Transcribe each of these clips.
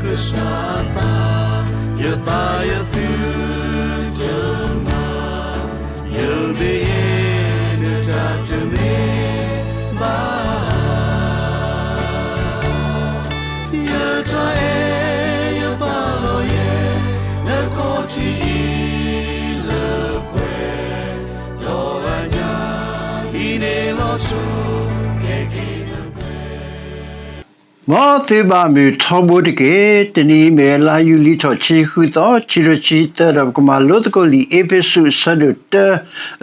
ကစၢ်အသး, ယသးယသုတမၤ, ယမ့ၢ်ယဲ နတၢ်တမ့ၢ်ဘၣ်. ယတၢ်အဲၣ်ယပာ်လီၤယဲ နခီၣ်ထံးအံၤလၢပှဲၤ, ဒီးအညၣ်အံၤန့ၣ်လီၤဆီ ကဲက့ၤနပှဲၤ မ်သုဘၣ်မုာ်ထီဘိတက့ၢ်. တနံၤအံၤမ့ၢ်လါယူၤလံထီၣ် ခံဆံဃုသီ, ခံကထိခံဆံသၢ, ဒီးပကမၤလိသကိးလံာ်အ့းဖ့းစူး အဆၢဒိၣ်တၢ,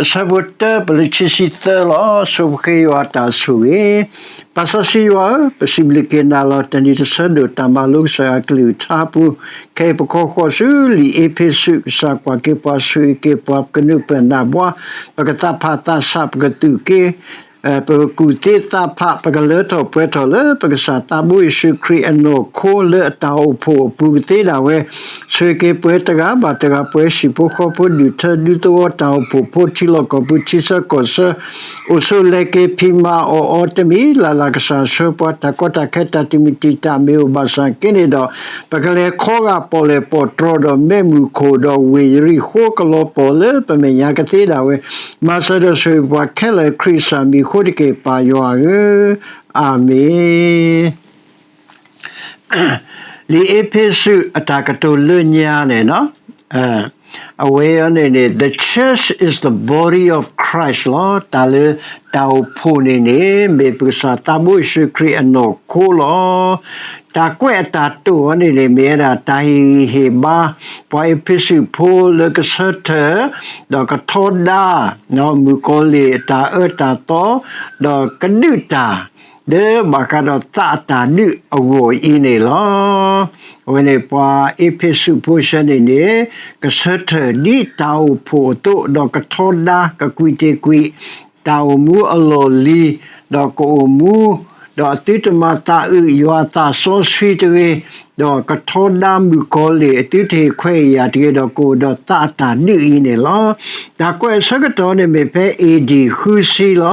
အဆၢဖိတၢ ပလၢခံဆံသၢလီၤ. ဆိပဃ့ယွၤအတၢ်ဆိၣ်ဂ့ၤ. ပၢ်စီဆှံယွၤဧၢ, ပစံးဘျုးက့ၤနၤလီၤ. တနံၤတဆၢဒိၣ် တၢ်မၤလိကစၢ်ယွၤအကလုၢ်ကထါအပူၤ, ခဲအံၤပခီဃီၤဆူလံာ်အ့းဖ့းစူး, ကစၢ်ကွၢ်က့ၤပှၤ ဆိၣ်ဂ့ၤက့ၤပှၤ, ပကနုာ်ပၢၢ်နၢ်ဘှါ, ပကသးဖးသးဆး, ပကသူၣ်က့ၤ ပကကူၣ်သ့သးဖး, ပကစၢ်သးဘိယ့ၣ်ၡူးခရံာ်အနီၢ်ခိလၢအတၢ်အိၣ်ဖှိၣ်အပူၤကသ့ဒၣ်ဝဲ, ဆိၣ်ဂ့ၤက့ၤပှၤတဂၤဘၣ်တဂၤ, ပှၤဟံၣ်ဖိဃီဖိ, ဒူၣ်ထၢဒူသဝီ, တၢ်အိၣ်ဖှိၣ်ဖိ, ထံလီၢ်ကီၢ်ပူၤ, ထံဆၢကီၢ်ဆၢ, အိၣ်ဆိးလဲၤက့ၤဖံးမၤအီၣ်အီၤတမံၤ, လၢ်လၢ်ကစၢ်ဆှၢပှၤ, တၢ်ကီတၢ်ခဲတၢ်တမံၤတမံၤတၢ်မ့ၢ်အိၣ်ဘၣ်ဆၣ်က့န့ၣ်ဒီး, ပကလဲၤခီဂာ်ပီၣ်လဲၣ်ပီၣ်တြီၤဒီး မ့ၢ်မုၢ်ခိၣ်ဒီးဝ့ၢ်ယရံၣ်ဃိး ကလီၤပီၣ်လၢပမဲာ်ညါကသ့ဒၣ်ဝဲ, မၤစၢၤဒီးဆိၣ်ဂ့ၤပှၤခဲလၢာ် ခရံာ်ကစၢ်မံၤအဃိတက့ၢ်, ပၢ်ယွၤဧၢ, အၤမ့ၣ်. လံာ်အ့းဖ့းစူးအတၢ်ကတိၤလၢညါန့ၣ်, အဝဲအံၤန့ၣ်န့ၣ် The church is the body of Christ လီၤ. တၢ်လၢတၢ်အိၣ်ဖှိၣ်န့ၣ်န့ၣ် မ့ၢ်ပကစၢ်သးဘိယ့ၣ်ၡူးခရံာ်အနီၢ်ခိလီၤ. တၢ်ကွဲးအတၢ်တိာ်အီၤန့ၣ်န့ၣ် မ့ၢ်ဝဲဒၣ်တၢ်ဟ့ၣ်ဂံၢ်ဟ့ၣ်ဘါ ပှၤအ့းဖ့းစူးဖိလၢကဆၢထၢၣ် ဒီးကထီဒါ မုၣ်ကီၤလံၢ်အတၢ်အၢတၢ်သီ ဒီးကဒုးတၢ် လၢဘၣ်ဃးဒီးသးအတၢ်ဒုးအဂီၢ်အံၤန့ၣ်လီၤ. အဝဲန့ၣ်ပှၤအ့းဖ့းစူးဖိဆၢန့ၣ်န့ၣ် ကဆၢထၢၣ်ဒ်တၢ်အိၣ်ဖှိၣ်အသိး ဒီးကထီဒါကကွံာ်တ့ၢ်ကွံာ် တၢ်အိၣ်မူအလီၢ်လံၤ, ဒီးကအိၣ်မူ, ဒီးအသုတမၤသးအုးယွၤအသးစီဆှံတဂ့ၤ, ဒီးကထီဒါမုၣ်ကီၤလံၢ်အသုတဟ့ၣ်ခွဲးဟ့ၣ်ယာ်တဂ့ၤ, ဒီးကအိၣ်ဒီးသးအတၢ်ဒုးအံၤန့ၣ်လီၤ. တၢ်ကွဲးအဆၢကတီၢ်န့ၣ်မ့ၢ်ဖဲ A D ဃုဆံလီၤ.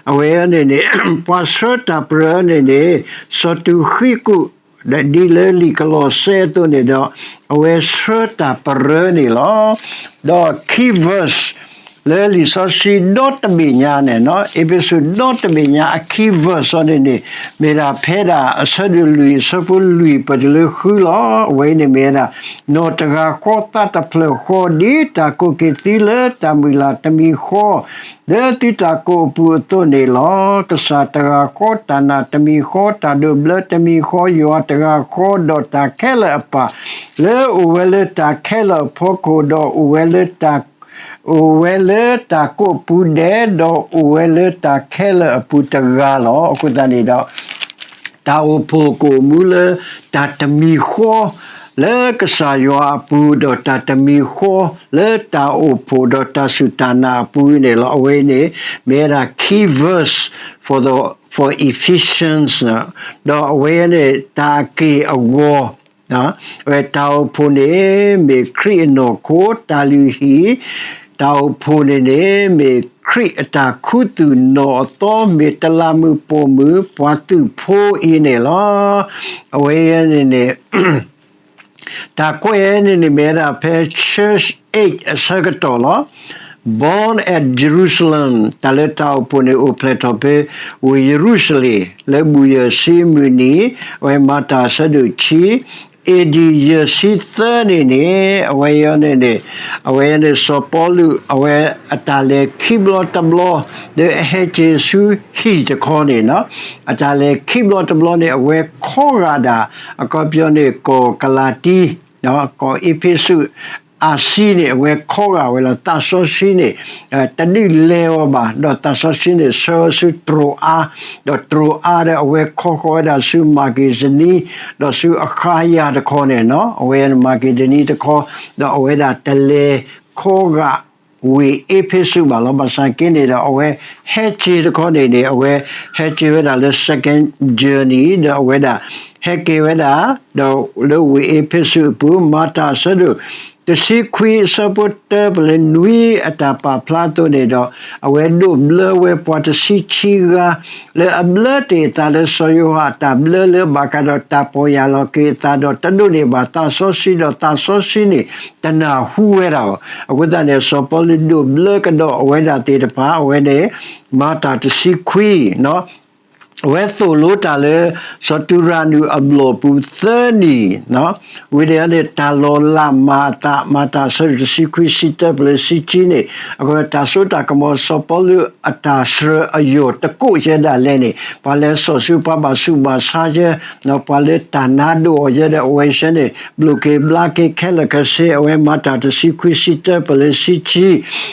အဝဲန့ၣ်န့ၣ် ပှၤဆှၢတၢ်ပရၢန့ၣ်န့ၣ် စီၤတူၤဃံကူး ဒ်လၢလံာ်ကလီးစဲအသိးန့ၣ်ဒီး အဝဲဆှၢတၢ်ပရၢန့ၣ်လီၤ. ဒီး key verse လၢလံာ်စီဆှံဒီတဘ့ၣ်ညါန့ၣ်, အ့းဖ့းစူးဒီတဘ့ၣ်ညါအ key verse အီၤန့ၣ်န့ၣ် မ့ၢ်ဒၣ်ဖဲဒၣ်အဆၢဒိၣ်လွံၢ် အဆၢဖိလွံၢ်ပတုၤလၢဃုလီၤ. အဝဲအံၤန့ၣ်မ့ၢ်ဝဲဒၣ် နီၢ်တဂၤဃီသးတဖျၢၣ်ဃီ ဒ်တၢ်ကိးက့ၤသုလၢတၢ်မုၢ်လၢ်တမံၤဃီ လၢသုတၢ်ကိးအပူၤအသိးန့ၣ်လီၤ. ကစၢ်တဂၤဃီ, တၢ်နာ်တမံၤဃီ, တၢ်ဒိးဘျၢတမံၤဃီ, ယွၤတဂၤဃီ, ဒီးတၢ်ခဲလၢာ်အပၢ်, လၢအိၣ်ဝဲလၢတၢ်ခဲလၢာ်အဖီခိၣ်, ဒီးအိၣ်ဝဲလၢတၢ်, အိၣ်ဝဲလၢတၢ်ကိးပူၤဒဲး, ဒီးအိၣ်ဝဲလၢတၢ်ခဲလၢာ်အပူၤတဂၤလီၤ. အဃိသတးန့ၣ်ဒီး တၢ်အိၣ်ဖှိၣ်ကအိၣ်မူလၢတၢ်တမံၤဃီ လၢကစၢ်ယွၤအပူၤ, ဒီးတၢ်တမံၤဃီလၢတၢ်အိၣ်ဖှိၣ်ဒီးတၢ်စူၢ်တၢ်နာ်အပူၤန့ၣ်လီၤ. အဝဲအံၤန့ၣ် မ့ၢ်ဝဲဒၣ် key verse for the, for Ephesians ဒီးအဝဲန့ၣ် တၢ်အက့ၢ်အဂီၤ ဝဲတၢ်အိၣ်ဖှိၣ်န့ၣ် မ့ၢ်ခရံာ်အနီၢ်ခိ, တၢ်လုၢ်ဟံၣ်, တၢ်အိၣ်ဖှိၣ်န့ၣ်န့ၣ် မ့ၢ်ခရံာ်အတၢ်ခူသူၣ်နီၢ်အသီ, မ့ၢ်တလးမုၢ်ပိာ်မုၣ် ပှၤသုးဖိအံၤန့ၣ်လီၤ. အဝဲအံၤန့ၣ်န့ၣ် တၢ်ကွဲးအံၤန့ၣ်န့ၣ် မ့ၢ်ဝဲဒၣ်ဖဲ Church Age အဆၢကတီၢ်လီၤ. Born at Jerusalem တၢ်လၢတၢ်အိၣ်ဖှိၣ်န့ၣ် အိၣ်ဖျဲၣ်ထီၣ်ဖဲဝ့ၢ်ယရူၤၡလ့ၣ် လၢဘူၣ်ယဲၢ်ဆံမုၢ်နံၤ, အဝဲမၤတၢ်အဆၢဒိၣ်ဆံ, A D ယဲၢ်ဆံသၢန့ၣ်န့ၣ် အဝဲအံၤန့ၣ်န့ၣ် အဝဲန့ၣ်စီၤပီလူး အဝဲအတၢ်လဲၤခံဘျီတဘျီ လၢအဟဲက့ၤဆူဟံၣ်တခီန့ၣ် အတၢ်လဲၤခံဘျီတဘျီန့ၣ် အဝဲခီဂာ်ဒၣ် အခီပညီန့ၣ် ကီၢ်ကလၤတံ ကီၢ်အ့းဖ့းစူး အၤစံန့ၣ် အဝဲခီဂာ်ဝဲလီၤ. သးစီဆှံန့ၣ် တဒုးလဲၤအီၤဘၣ်, ဒီးသးစီဆှံန့ၣ် ဆှၢအီၤဆူတြိၤအါ, ဒီးတြိၤအါဒီး အဝဲခီဃီၤဝဲဒၣ်ဆူမၤက့ဒနံ, ဒီးဆူအခါယၤတခီန့ၣ်, အဝဲမၤက့ဒနံတခီ, ဒီးအဝဲဒၣ်တလဲၤခီဂာ်ဝ့ၢ်အ့းဖ့းစူးဘၣ်လီၤ. ဘၣ်ဆၣ်က့န့ၣ်ဒီး အဝဲဟဲက့ၤတခီန့ၣ်န့ၣ် အဝဲဟဲက့ၤဝဲဒၣ်လၢ second journey ဒီးအဝဲဒၣ်ဟဲက့ၤဝဲဒၣ် ဒီးလၢဝ့ၢ်အ့းဖ့းစူးအပူၤ မၤတၢ်အဆၢဒိၣ် တဆံခွံအဆၢဖိတၢပလၢနွံအတၢ်ပာ်ဖျါအသိးန့ၣ်ဒီး အဝဲဒိးဘျၢဝဲပှၤတဆံခံဂၤ လၢအဘျၢတ့ၢ်အသးလၢစီၤယိၤဟၣ်အတၢ်ဘျၢလၢဘၣ်ဃးဒီးတၢ်ပီၢ်ယၢ်လီၤက့ၤအသးဒီးတဒိးန့ၢ်ဘၣ်သးစီဆှံဒီးသးစီဆှံန့ၣ် တနၢ်ဟူဝဲဒၣ်ဘၣ်. အဃိသတးန့ၣ် စီၤပီလူးဒိးဘျၢကဒီးအဝဲဒၣ်သ့ၣ်တဖၣ် အဝဲန့ၣ် မၤတၢ်တဆံခွံ အဝဲသိၣ်လိတၢ်လၢ စီၤတူရၤနုာ်အဘျီၣ်ပူၤသၢနံၣ်, ဝံၤဒီးန့ၣ် တၢ်လီၤလးမၤအသး မၤတၢ်အဆၢဒိၣ်တဆံခွံ ဆံတၢပလၢဆံခံန့ၣ် အဃိတၢ်စိတၢ်ကမီၤ စီၤပီလူးအတၢ်စှၤအယိာ်တကိးယဲဒၣ်လဲာ်န့ၣ် ပှၤလၢစီၤစုပှၤဘၣ်ဆူးဘၣ်ဆါယဲ ပှၤလၢတၢ်နါဒိၣ်အီၤယဲဒီးအဝဲဆဲန့ၣ် ဘျိၣ်က့ၤဘျါက့ၤခဲလၢာ်ခဲဆ့ အဝဲမၤတၢ်တဆံခွံ ဆံတၢပလၢဆံခံ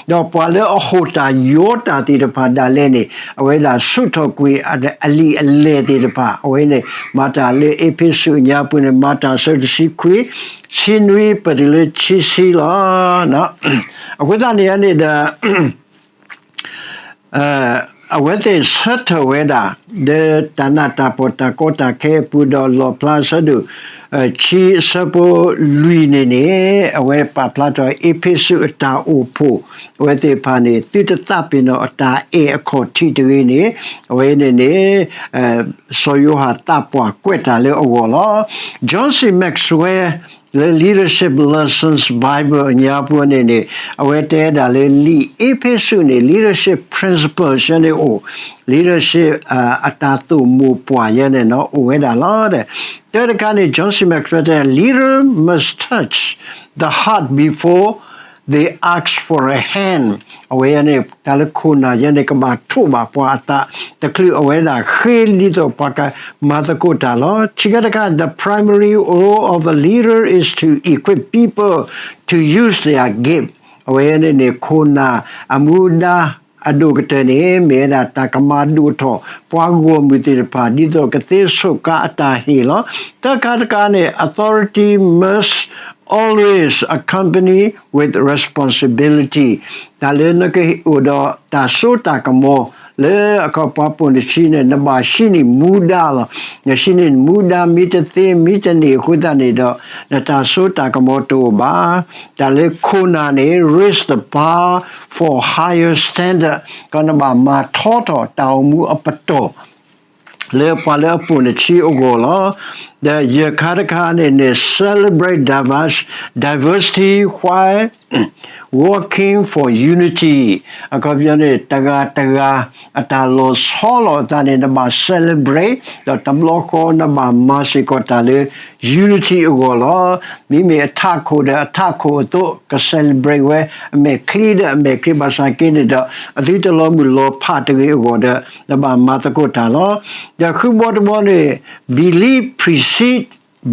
ဒီးပှၤလၢအဟိၣ်တၢ်ယီတၢ်သ့ၣ်တဖၣ်ဒၣ်လဲာ်န့ၣ် အဝဲဒၣ်ဆူးထီၣ်ကွံာ်အလံာ်အလဲၢ်သ့ၣ်တဖၣ် အဝဲန့ၣ် မၤတၢ်လၢအ့းဖ့းစူးအညါပူၤန့ၣ် မၤတၢ်အဆၢဒိၣ်တဆံခွံ ဆံနွံပတုၤလၢဆံဆံလီၤ. အဃိသတးန့ၣ်န့ၣ်ဒီး အဝဲသ့ၣ်ဆၢထၢၣ်ဝဲဒၣ် ဒီးတၢ်နးတၢ်ဖှီၣ်တၢ်ကီတၢ်ခဲအပူၤဒီးလီၣ်ဖျါအဆၢဒိၣ် ခံအဆၢဖိလွံၢ်န့ၣ်န့ၣ် အဝဲပာ်ဖျါထီၣ်အ့းဖ့းစူးအတၢ်အိၣ်ဖှိၣ် အဝဲသ့ၣ်တဖၣ်န့ၣ် သုတသးပ့ၤနီၣ်အတၢ်အဲၣ်အခီၣ်ထံးတဂ့ၤန့ၣ် အဝဲန့ၣ်န့ၣ် စီၤယိၤဟၣ်သးပှၢ်ကွဲးတၢ်လၢအဂီၢ်လီၤ. John C Maxwell လၢ Leadership Lessons Bible အညါပူၤန့ၣ်န့ၣ် အဝဲတဲဒၣ်လၢလံာ်အ့းဖ့းစူးန့ၣ် leadership principles ယဲန့ၣ်အိၣ် leadership အတၢ်သိၣ်မိၢ်ပှၢ်ယဲန့ၣ် အိၣ်ဝဲဒၣ်လီၤ. တၢတခါန့ၣ် John C Maxwell တဲ leader must touch the heart before they ask for a hand အဝဲန့ၣ် တၢ်လၢခိၣ်နၢ်ယဲန့ၣ် ကဘၣ်ထိးဘၣ်ပှၤအသး တချုးအဝဲဒၣ်ဃ့ဒ်သိးပှၤကမၤသကိးတၢ်လီၤ. ခံခါတခါ the primary role of a leader is to equip people to use their gift အဝဲန့ၣ်န့ၣ် ခိၣ်နၢ်အမူဒါအဒိၣ်ကတၢၢ်န့ၣ် မ့ၢ်ဝဲဒၣ်တၢ်ကမၤဒိၣ်ထီၣ် ပှၤဂီၢ်မုၢ်သ့ၣ်တဖၣ် ဒ်သိးကသ့ဆိၣ်ကါအတၢ်ဟ့ၣ်လီၤ. တၢ်ခါတခါန့ၣ် authority must always accompany with responsibility တၢ်လၢနကအိၣ်ဒီးတၢ်စိတၢ်ကမီၤ လၢအခီပှၤပိာ်နဆံန့ၣ် နဘၣ်ဟံးန့ၢ်မူဒါလီၤ. နဟံးန့ၢ်မူဒါမ့ၢ်တသ့မ့ၢ်တန့ၢ်အဃိသတးန့ၣ်ဒီး နတၢ်စိတၢ်ကမီၤတအိၣ်ဘၣ်. တၢ်လၢခိၣ်နၢ်န့ၣ် raise the bar for higher standard ကနဘၣ်မၤထီထီၣ်တၢ်အိၣ်မူအပတီၢ် လၢပှၤလၢအပိာ်နဆံးအဂီၢ်လီၤ. ဒီးယဲၢ်ခါတခါန့ၣ်န့ၣ် celebrate diversity while working for unity အခီပညီန့ၣ် တဂၤတဂၤအတၢ်လီၤဆီလိာ်အသးန့ၣ် နဘၣ် celebrate ဒီးတဘျီဃီနဘၣ်မၤစ့ၢ်ကီးတၢ်လၢ unity အဂီၢ်လီၤ. မ့မ့ၢ်အထးခိၣ်ဒီးအထးခိၣ်အသိး က celebrate ဝဲ အမဲာ်ချံဒီးအမဲာ်ချံ ဘၣ်ဆၣ်က့န့ၣ်ဒီး အသုတလီၤမုၢ်လီၤဖးတဂ့ၤအဂီၢ်ဒီး နဘၣ်မၤသကိးတၢ်လီၤ. ဒီးဃုဘီတဘီန့ၣ် belief precede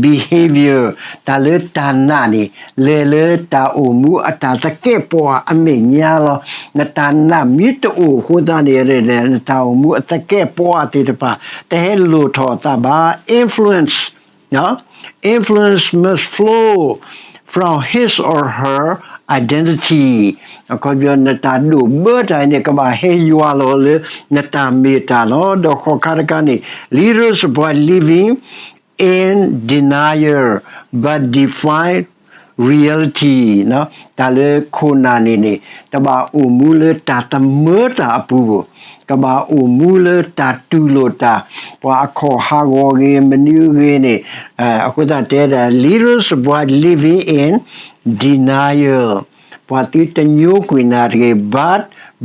behavior တၢ်လၢတၢ်နာ်န့ၣ် လဲၤလၢတၢ်အိၣ်မူအတၢ်သကဲးပဝးအမဲာ်ညါလီၤ. နတၢ်နာ်မ့ၢ်တအိၣ်အဃိသတးန့ၣ် နတၢ်အိၣ်မူအသကဲးပဝးသ့ၣ်တဖၣ် တဟဲလိၣ်ထီၣ်အသးဘၣ်. influence influence must flow from his or her identity အခီပညီ နတၢ်ဒိးဘၢတၢ်အံၤန့ၣ် ကဘၣ်ဟဲယွၤလီၤလၢနတၢ်မ့ၢ်တၢ်လီၤ. ဒီးဃိးခါတခါန့ၣ် leaders avoid living in denial but defy reality တၢ်လၢခိၣ်နၢ်န့ၣ်န့ၣ် တဘၣ်အိၣ်မူလၢတၢ်သမၢတၢ်အပူၤဘၣ်, ကဘၣ်အိၣ်မူလၢတၢ်တူၢ်လိာ်တၢ်, ပှၤအခီၣ်ဟးဂီၤဂ့ၤ မနုၤဂ့ၤန့ၣ်, အဃိသတးတဲဒၣ် leaders avoid living in denial ပှၤသုတညိကွံာ်နၤတဂ့ၤ, but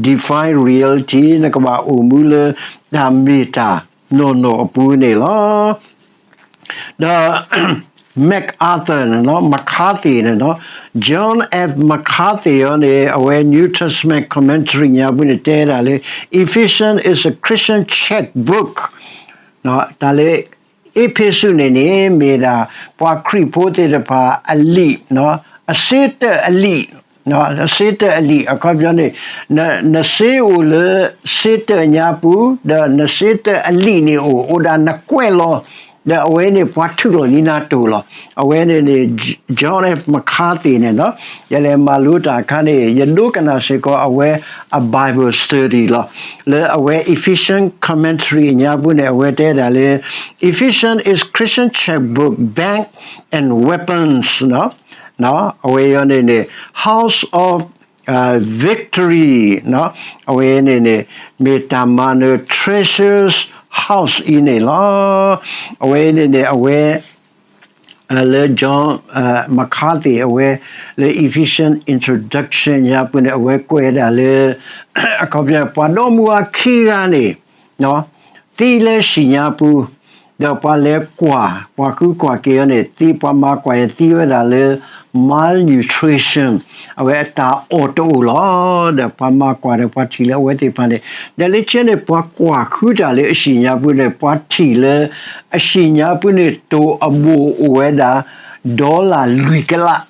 defy reality နကဘၣ်အိၣ်မူလၢတၢ်မ့ၢ်တၢ်နီၢ်နီၢ်အပူၤန့ၣ်လီၤ. ဒီး MacArthur န့ၣ်လီၤ, McCarthy န့ၣ်လီၤ, John F McCarthy အီၤန့ၣ် အဝဲ New Testament Commentary ညါပူၤန့ၣ် တဲဒၣ်လၢ Ephesians is a Christian checkbook တၢ်လၢ အ့းဖ့းစူးန့ၣ်န့ၣ် မ့ၢ်ဒၣ် ပှၤခရံာ်ဖိသ့ၣ်တဖၣ်အလံာ်, အစ့တၢးအလံာ်, အစ့တၢးအလံာ် အခီပညီန့ၣ် နစ့အိၣ်လၢစ့တၢးညါပူၤ, ဒီးနစ့တၢးအလံာ်န့ၣ်အိၣ်, အိၣ်ဒၣ်နကွဲးလီၤ, ဒီးအဝဲန့ၣ်ပှၤထုးလီၤလံနၤတိၢ်လီၤ. အဝဲန့ၣ်န့ၣ် John F McCarthy န့ၣ်လီၤ. ယလဲၤမၤလိတၢ်အခါန့ၣ် ယဒိကနၣ်စ့ၢ်ကီးအဝဲအ Bible study လီၤ. လၢအဝဲ Ephesians Commentary အညါပူၤန့ၣ် အဝဲတဲဒၣ်လၢ Ephesians is Christian checkbook, bank and weapons န့ၣ် အဝဲအံၤန့ၣ်န့ၣ် House of Victory အဝဲန့ၣ်န့ၣ် မ့ၢ်တၢ်မၤနၢၤ Treasure House အံၤန့ၣ်လီၤ. အဝဲန့ၣ်န့ၣ် အဝဲ လၢ John MacArthur အဝဲ လၢ Ephesians Introduction ညါပူၤန့ၣ် အဝဲကွဲးဒၣ်လၢ အခီပညီ ပှၤဒီမါဝၤခံဂၤန့ၣ် သံလၢဟံၣ်ညါပူၤ, ဒီးပှၤလဲၤကွၢ်, ပှၤဃုကွၢ်က့ၤအီၤန့ၣ် သံ, ပှၤမၤကွၢ်အီၤသံဝဲဒၣ်လၢ malnutrition အဝဲအတၢ်အီၣ်တအိၣ်လီၤ. ဒီးပှၤမၤကွၢ်ဒီးပှၤထံၣ်လၢအဝဲသ့ၣ်တဖၣ်န့ၣ် ဒီးလၢခံန့ၣ် ပှၤကွၢ်ဃုတၢ်လၢအဟံၣ်ညါပူၤန့ၣ် ပှၤထံၣ်လၢ အဟံၣ်ညါပူၤန့ၣ် တိၢ်အဘိၣ်အိၣ်ဝဲဒၣ် ဒီလၣ်လွံၢ်ကလး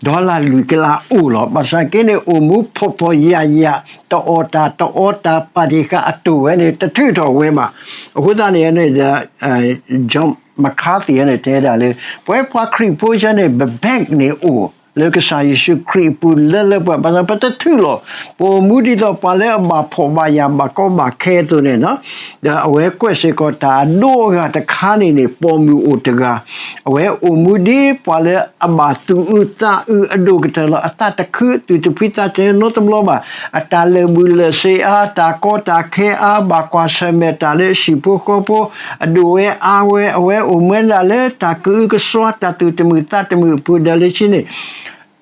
ဒီလၣ်လွံၢ်ကလးအိၣ်လီၤ. ဘၣ်ဆၣ်က့န့ၣ် အိၣ်မူဖှီၣ်ဖှီၣ်ယာ်ယာ် တအီၣ်တၢ်တအီတၢ် ပာ်တ့ၢ်ဃာ်အတိၢ်ဝဲန့ၣ် တထုးထီၣ်ဝဲဘၣ်. အဃိသတးန့ၣ်န့ၣ်ဒီး John MacArthur န့ၣ် တဲဒၣ်လၢ ပဝဲပှၤခရံာ်ဖိယါန့ၣ် ပဘဲးန့ၣ်အိၣ် လၢကစၢ်ယ့ၣ်ၡူးခရံာ်အပူၤလၢလၢပှဲၤပှဲၤ ပတထုးလီၤ. ပအိၣ်မူဒ်သိးပှၤလၢအဘၣ်ဖှီၣ်ဘၣ်ယာ်ဘၣ်ကီဘၣ်ခဲအသိးန့ၣ် ဒီးအဝဲကွဲးစ့ၢ်ကီးတၢ်အဒိအဂၤတခါန့ၣ်န့ၣ် ပိာ်မုၣ်အိၣ်တဂၤ, အဝဲအိၣ်မူဒ်ပှၤလၢအဘၣ်သူၣ်အုးသးအုးအဒိၣ်ကတၢၢ်လီၤ. အသးတခု သူၣ်တဖှံသးတညီ နီတဘျီဘၣ်. အတၢ်လၢာ်ဘူၣ်လၢာ်စ့အါ, တၢ်ကီတၢ်ခဲအါ, ဘၣ်ကွၢ်ဆၢၣ်မဲာ်တၢ်လၢဟံၣ်ဖိဃီဖိ, အဒိၣ်ဝဲအါဝဲ, အဝဲအိၣ်မူဒၣ်လၢတၢ်ကအုကစွါ တၢ်သူၣ်တမုာ်သးတမုာ်အပူၤဒီးလၢခံန့ၣ်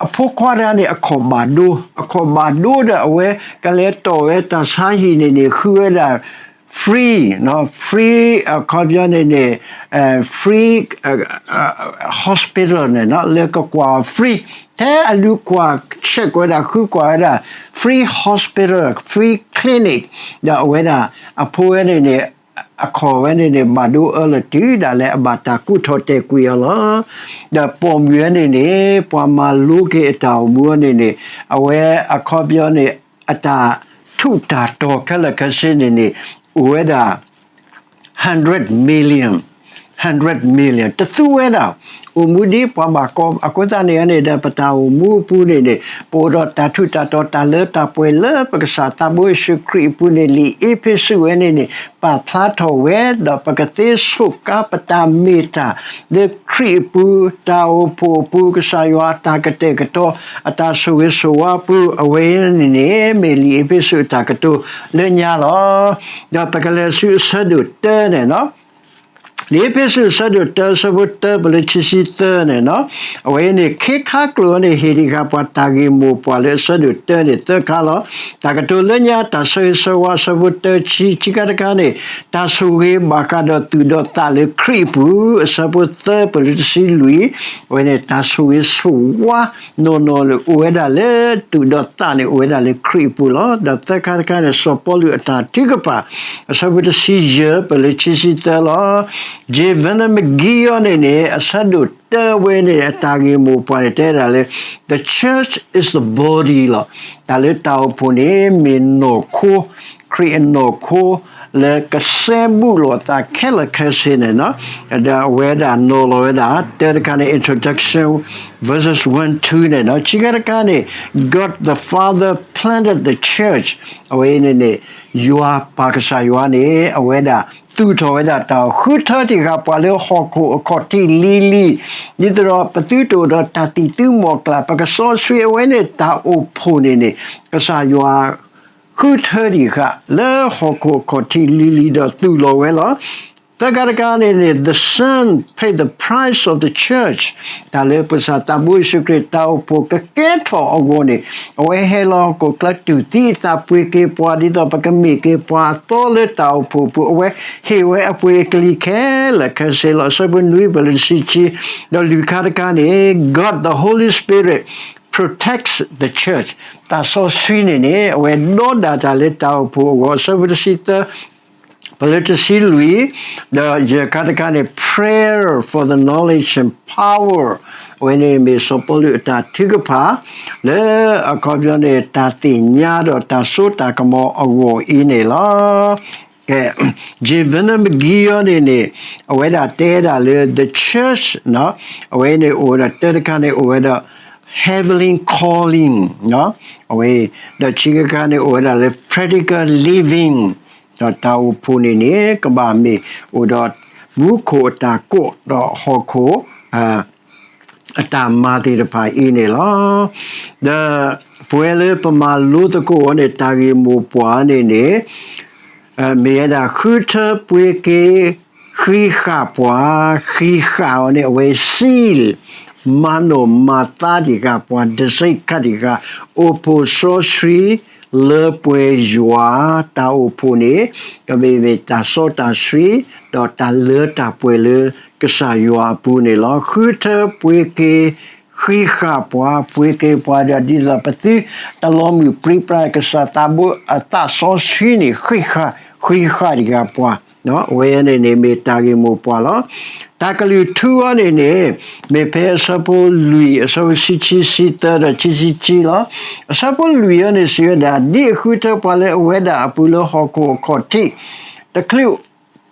အဖိခွါတဂၤန့ၣ် အခီၣ်ဘၣ်ဒိ, အခီၣ်ဘၣ်ဒိဒီးအဝဲကလဲၤတီၢ်ဝဲတၢ်ဆါဟံၣ်န့ၣ်န့ၣ် ဃုဝဲဒၣ် free, free အခီပညီန့ၣ်န့ၣ် free hospital န့ၣ် လၢကကွၢ် free ထဲအလူၤကွၢ် check ဝဲဒၣ် ဃုကွၢ်ဝဲဒၣ် free hospital, free clinic ဒီးအဝဲဒၣ် အဖိဝဲန့ၣ်န့ၣ် အခီၣ်ဝဲန့ၣ်န့ၣ် ဘၣ်ဒိအၢလီၤတုၤဒၣ်လဲာ်အဘၣ်တၢ်ကူၣ်ထီၣ်တဲာ်ကွံာ်အီၤလီၤ. ဒီးပိာ်မုၣ်ဝဲန့ၣ်န့ၣ် ပှၤမၤလိက့ၤအတၢ်အိၣ်မူဝဲန့ၣ်န့ၣ် အဝဲအခီပညီန့ၣ် အတၢ်ထူးတၢ်တီၤခဲလၢာ်ခဲဆ့န့ၣ်န့ၣ် အိၣ်ဝဲဒၣ် hundred million, hundred million တသူဝဲဒၣ် အိၣ်မူဒ်ပှၤဘၣ်ကီ အဃိသတးန့ၣ်န့ၣ်ဒီး ပတၢ်အိၣ်မူအပူၤန့ၣ်န့ၣ် ပအိၣ်ဒီးတၢ်ထူးတၢ်တီၤ တၢ်လၢတၢ်ပှဲၤလၢပကစၢ်သးဘိယ့ၣ်ၡူးခရံာ်အပူၤန့ၣ် လံာ်အ့းဖ့းစူးဝဲန့ၣ်န့ၣ် ပာ်ဖျါထီၣ်ဝဲ ဒီးပကသ့ဆိးကါပတၢ်မ့ၢ်တၢ် လၢခရံာ်အပူၤ တၢ်အိၣ်ဖှိၣ်အပူၤ ကစၢ်ယွၤအတၢ်ကတဲာ်ကတီၤ အတၢ်ဆိၣ်ဂ့ၤဆိၣ်ဝါအပူၤ အဝဲန့ၣ်န့ၣ် မ့ၢ်လံာ်အ့းဖ့းစူးအတၢ်ကတိၤလၢညါလီၤ. ဒီးပကလဲၤဆူအဆၢဒိၣ်တၢန့ၣ် လံာ်အ့းဖ့းစူးအဆၢဒိၣ်တၢ အဆၢဖိတၢ ပလၢခံဆံသၢန့ၣ် အဝဲအံၤန့ၣ် ခ့ခါကျိာ်န့ၣ် ဟ့ၣ်ဒံးဃာ်ပှၤတၢ်ဂ့ၢ်မိၢ်ပှၢ်လၢအဆၢဒိၣ်တၢန့ၣ် သၢခါလီၤ. တၢ်ကတိၤလၢညါ တၢ်ဆၢဂ့ၤဆၢဝါ အဆၢဖိတၢ ဆံ ခံခါတခါန့ၣ် တၢ်ဆိၣ်ဂ့ၤဘၣ်ဃးဒီးသူၣ်ဒီးသးလၢခရံာ်အပူၤ အဆၢဖိသၢ ပလၢတဆံလွံၢ် အဝဲန့ၣ် တၢ်ဆိၣ်ဂ့ၤဆိၣ်ဝါ နီၢ်နီၢ်လၢအိၣ်ဝဲဒၣ်လၢသူၣ်ဒီးသးန့ၣ် အိၣ်ဝဲဒၣ်လၢခရံာ်အပူၤလီၤ. ဒီးသၢခါတခါန့ၣ် စီၤပီလူးအတၢ်ထုကဖၣ် အဆၢဖိတဆံယဲၢ် ပလၢခံဆံသၢလီၤ. J Vernon McGee အီၤန့ၣ်န့ၣ် အဆၢဒိၣ်တၢဝဲန့ၣ် အတၢ်ဂ့ၢ်မိၢ်ပှၢ်န့ၣ် တဲဒၣ်လၢ The church is the body လီၤ. တၢ်လၢတၢ်အိၣ်ဖှိၣ်န့ၣ် မ့ၢ်နီၢ်ခိ ခရံာ်အနီၢ်ခိ လၢကစဲဘူးလိာ်အသးခဲလၢာ်ခဲဆ့န့ၣ် ဒီးအဝဲဒၣ်နီၤလီၤဝဲဒၣ် တၢတခါန့ၣ် introduction verses one two န့ၣ် ခံခါတခါန့ၣ် God the Father planted the church အဝဲန့ၣ်န့ၣ် ယွၤပၢ်ကစၢ်ယွၤန့ၣ် အဝဲဒၣ်သူၣ်ထီၣ်ဝဲဒၣ်တၢ်ဃုထၢတ့ၢ်ဃာ်ပှၤလၢဟီၣ်ခိၣ်အခီၣ်ထံးလံၤလံၤ ဒ်သိးဒီးပသုတအိၣ်ဒီးတၢ်သံၣ်သုမီၢ်ကျၢ် ပကစီဆှံအဝဲန့ၣ်တၢ်အိၣ်ဖှိၣ်န့ၣ်န့ၣ် ကစၢ်ယွၤ ဃုထၢတ့ၢ်ဃာ်လၢဟီၣ်ခိၣ်အခီၣ်ထံးလံၤလံၤဒီးသူၣ်လီၤဝဲလီၤ. သၢခါတခါန့ၣ်န့ၣ် the Son paid the price of the church တၢ်လၢပကစၢ်သးဘိယ့ၣ်ၡူးခရံာ်တၢ်အိၣ်ဖှိၣ်ကကဲထီၣ်အဂီၢ်န့ၣ် အဝဲဟဲလီၤဟီၣ်ခိၣ်ချၢတူၢ်သံအသးပှ့ၤက့ၤပှၤ ဒ်သိးပကမ့ၢ်က့ၤပှၤအသီလၢတၢ်အိၣ်ဖှိၣ်အပူၤ အဝဲဟ့ၣ်ဝဲအပှ့ၤအကလံၤခဲလၢာ်ခဲဆ့လီၤ. အဆၢဖိနွံ ပလၢတဆံခံ ဒီးလွံၢ်ခါတခါန့ၣ် God the Holy Spirit protects the church သးစီဆှံန့ၣ်န့ၣ် အဝဲဒီးဒၣ်တၢ်လၢတၢ်အိၣ်ဖှိၣ်အဂီၢ် အဆၢဖိတဆံသၢ ပလၢတဆံလွံၢ် ဒီးယဲၢ်ခါတခါန့ၣ် prayer for the knowledge and power အဝဲန့ၣ်မ့ၢ်စီၤပီလူးအတၢ်ထုကဖၣ် လၢအခီပညီန့ၣ် တၢ်သ့ၣ်ညါဒီးတၢ်စိတၢ်ကမီၤအဂီၢ်အံၤန့ၣ်လီၤ. ကဲ J Vernon McGee အီၤန့ၣ်န့ၣ် အဝဲဒၣ်တဲဒၣ်လၢ the church အဝဲန့ၣ်အိၣ်ဝဲဒၣ်တၢတခါန့ၣ်အိၣ်ဝဲဒၣ် heavenly calling အဝဲ ဒီးခံခါတခါန့ၣ် အိၣ်ဝဲဒၣ်လၢ practical living ဒီးတၢ်အိၣ်ဖှိၣ်န့ၣ်န့ၣ် ကဘၣ်မ့ၢ်အိၣ်ဒီးမူခိၣ်အတၢ်ကိး ဒီးဟီၣ်ခိၣ် အတၢ်မၤသ့ၣ်တဖၣ်အံၤန့ၣ်လီၤ. ဒီးပဝဲလၢပမၤလိသကိးအီၤန့ၣ် တၢ်ဂ့ၢ်မိၢ်ပှၢ်န့ၣ်န့ၣ် မ့ၢ်ဝဲဒၣ်ဃုထၢပှ့ၤက့ၤ ဃံးဃာ်ပှၤ, ဃံးဃာ်အီၤန့ၣ် အဝဲ seal မၤနီၣ်မၤသါတံၢ်ဃာ်ပှၤ ဒစ့ခတ်တံၢ်ဃာ် အိၣ်ဖှိၣ်စီဆှံ လၢပှဲၤယွၤ တၢ်အိၣ်ဖှိၣ်န့ၣ် ကမ့ၢ်မ့ၢ်တၢ်စီတၢ်ဆှံ ဒီးတၢ်လၢတၢ်ပှဲၤလၢကစၢ်ယွၤအပူၤန့ၣ်လီၤ. ဃုထၢပှ့ၤက့ၤ ဃံးဃာ်ပှၤ ပှ့ၤက့ၤပှၤဒီး ဒ်သိးပသုတလီၤမုၢ်ပြံပြါ ကစၢ်သးဘိအသးစီဆှံန့ၣ် ဃံးဃာ် ဃံးဃာ်တံၢ်ဃာ်ပှၤ အဝဲန့ၣ်န့ၣ် မ့ၢ်တၢ်ဂ့ၢ်မိၢ်ပှၢ်လီၤ. တၢ်ကလုၢ်ထူအီၤန့ၣ်န့ၣ် မ့ၢ်ဖဲအဆၢဖိလွံၢ် အဆၢဖိဆံခံ ဆံသၢ ဒီးခံဆံခံလီၤ. အဆၢဖိလွံၢ်အီၤန့ၣ် စံးဝဲဒၣ် ဒ်အဃုထၢပှၤလၢအဝဲဒၣ်အပူၤလၢဟီၣ်ခိၣ်အခီၣ်ထံး တချုး